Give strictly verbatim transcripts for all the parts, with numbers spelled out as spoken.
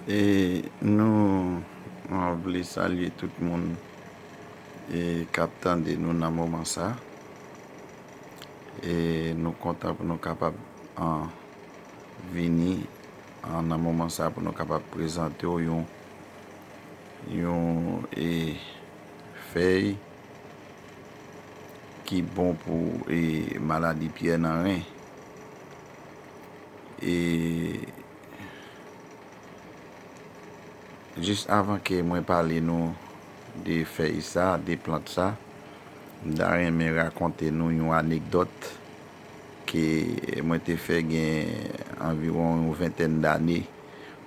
E nou, nou vle salye tout moun e k ap tande nou nan moman sa. E nou kontan pou nou kapab an, vini an, nan moman sa pou nou kapab prezante w yon, yon e, fèy ki bon pou e, maladi pyè nan ren. E jis avan ke mwen pale nou de fèy sa, de plant sa, m ta renmen rakonte nou yon anekdòt ke mwen te fè gen anviwon yon ventèn dane,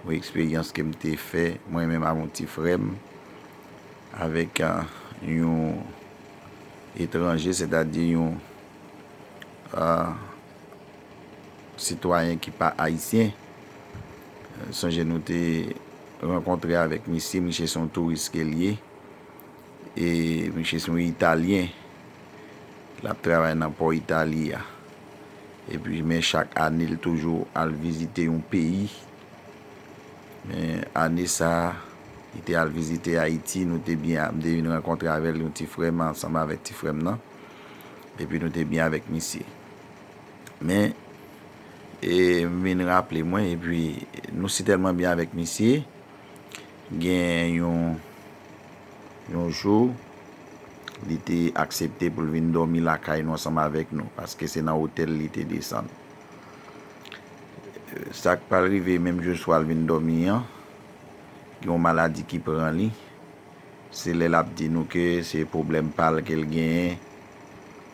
yon eksperyans ke m te fè, mwen menm ak yon ti frè m, avèk, ah, yon etranje, sètadi yon, ah, sitwayen ki pa ayisyen. Sonje nou te rankontre avèk misye, misye se yon touris ke l ye. E misye se yon italyen. L ap travay nan pò Itali a. Epi, men chak ane, l toujou al vizite yon peyi. Men ane sa a, li te al vizite Ayiti, nou te byen, m te vin rankontre avè l, yon ti frè m, ansanm avèk ti frè m nan. Epi nou te byen avèk misye. Men, e, m vin raple mwen, epi nou si tèlman byen avèk misye, gen yon, yon jou, li te aksepte pou l vin dòmi lakay nou ansanm avèk nou, paske se nan otèl li te desann. Sa k pral rive menm jou swa l vin dòmi an, gen yon maladi ki pran li. Se lè l ap di nou ke se pwoblèm pa l ke l genyen,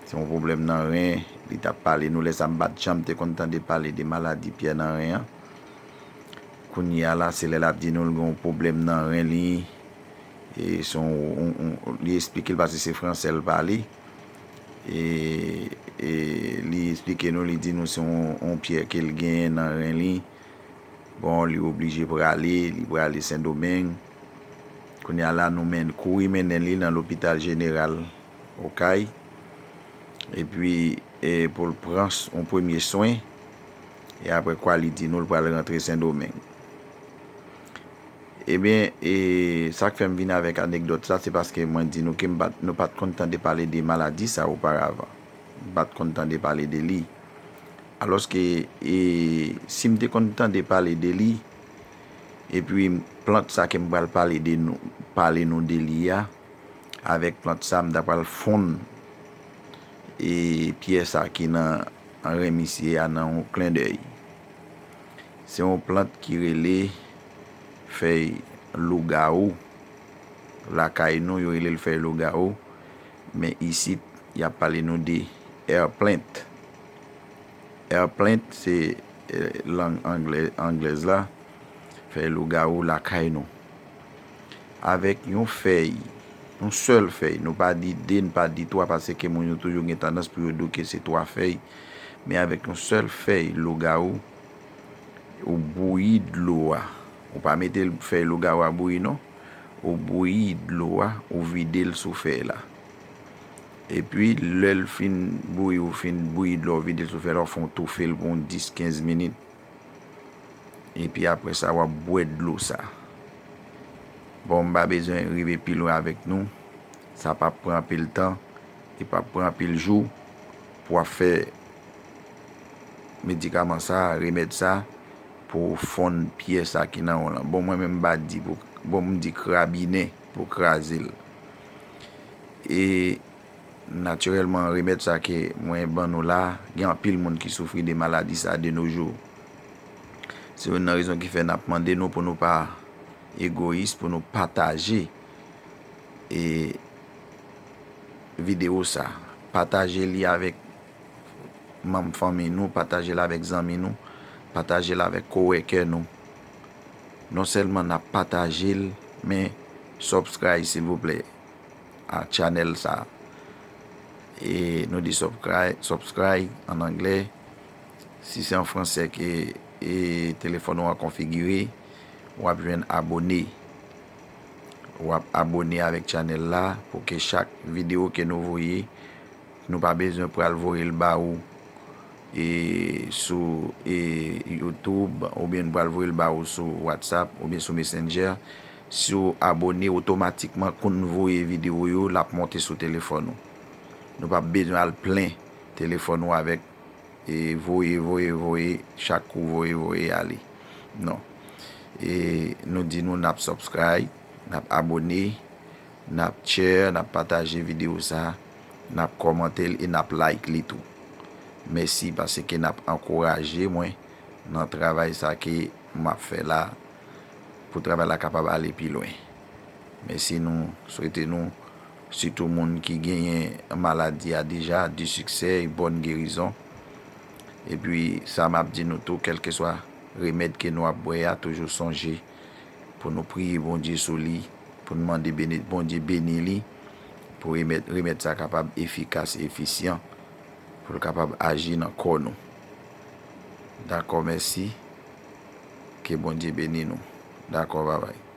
se yon pwoblèm nan ren. Li t ap pale nou, lè sa m pa t janm te konn tande pale de maladi pyè nan ren an. Kounye a la, se lè l ap di nou l gen yon pwoblèm nan ren li. E se yon, yon, yon, li eksplike l paske se fransè l pale. E, e li eksplike nou, li di nou se yon, yon pyè ke l genyen nan ren li. Bon, li oblije prale, li prale Sendomeng. Kounye a la, nou men, kouri mennen li nan lopital jeneral Okay. Epi, e, pou l pran s-, yon premye swen. E apre kwa, li di nou l pral rantre Sendomeng. Ebyen, e, sa k fè m vin avèk anekdòt sa, se paske mwen di nou ke m pa t, nou pa t konn tande pale de maladi sa oparavan. M pa t konn tande pale de li. Alòske, e, si m te konn tande pale de li, epi plant sa ke m pral pale de nou, pale nou de li a, avèk plant sa, m ta pral fonn, e, pyè sa ki nan ren misye a nan yon klendèy. Se yon plant ki rele fèy lougawou. Lakay nou, yo rele l fèy lougawou. Men isit, y ap pale nou de air plant. Air plant, se, eh, lang anglè, anglèz la, fèy lougawou lakay nou. Avèk yon fèy, yon sèl fèy, nou pa di de, nou pa di twa, paske moun yo toujou gen tandans pou yo di w ke se twa fèy, men avèk yon sèl fèy lougawou, ou bouyi dlo a. Ou pa mete l, fèy lougawou a bouyi non. Ou bouyi dlo a, ou vide l sou fèy la. Epi, lè l fin bouyi, ou fin bouyi dlo a, ou vide l sou fèy la, ou fè yon toufe l pou yon dis, kenz minit. Epi apre sa, w ap bwè dlo sa. Bon, m pa bezwen rive pi lwen avèk nou. Sa p ap pran anpil tan, li p ap pran anpil jou pou w ap fè medikaman sa, remèd sa, pou w fonn pyè sa ki nan ou lan. Bon, mwen menm m pa di pou, bon, m di krabinen pou kraze l. E natirèlman, remèd sa ke mwen ban nou la, gen anpil moun ki soufri de maladi sa de nos jours. Se youn nan rezon ki fè n ap mande nou pou nou pa egoyis, pou nou pataje, e, videyo sa. Pataje li avèk manm fanmi nou, pataje l avèk zanmi nou, pataje l avèk kowòkè nou. Non sèlman n ap pataje l, men subscribe, silvouplè, a channel sa. E nou di subscribe, subscribe an anglè. Si se an fransè ke, e, telefòn ou an konfigire, w ap jwenn abone. W ap abone avèk channel la pou ke chak videyo ke nou voye, nou pa bezwen pral voye l ba ou e sou e YouTube, oubyen nou pral voye l ba ou sou WhatsApp oubyen sou Messenger. Si w abone, otomatikman, kou n voye videyo yo, l ap monte sou telefòn ou. Nou p ap bezwen al plen telefòn ou avèk e voye, voye, voye, chak kou voye, voye ale. Non. E nou di nou n ap subscribe, n ap abone, n ap share, n ap pataje videyo sa, n ap kòmante l e n ap like li tou. Mèsi paske n ap ankouraje mwen nan travay sa ke m ap fè la, pou travay la kapab ale pi lwen. Mèsi, nou swete nou, sitou moun ki genyen maladi a deja, di siksè e bòn gerizon. Epi sa m ap di nou tou, kèlkeswa remèd ke nou ap bwè a, toujou sonje pou nou priye Bondye sou li, pou nou mande beni, Bondye beni li, pou remèd, remèd sa kapab efikas e efisyan, pou l kapab aji nan kò nou. Dakò, mèsi. Ke Bondye beni nou. Dakò, babay.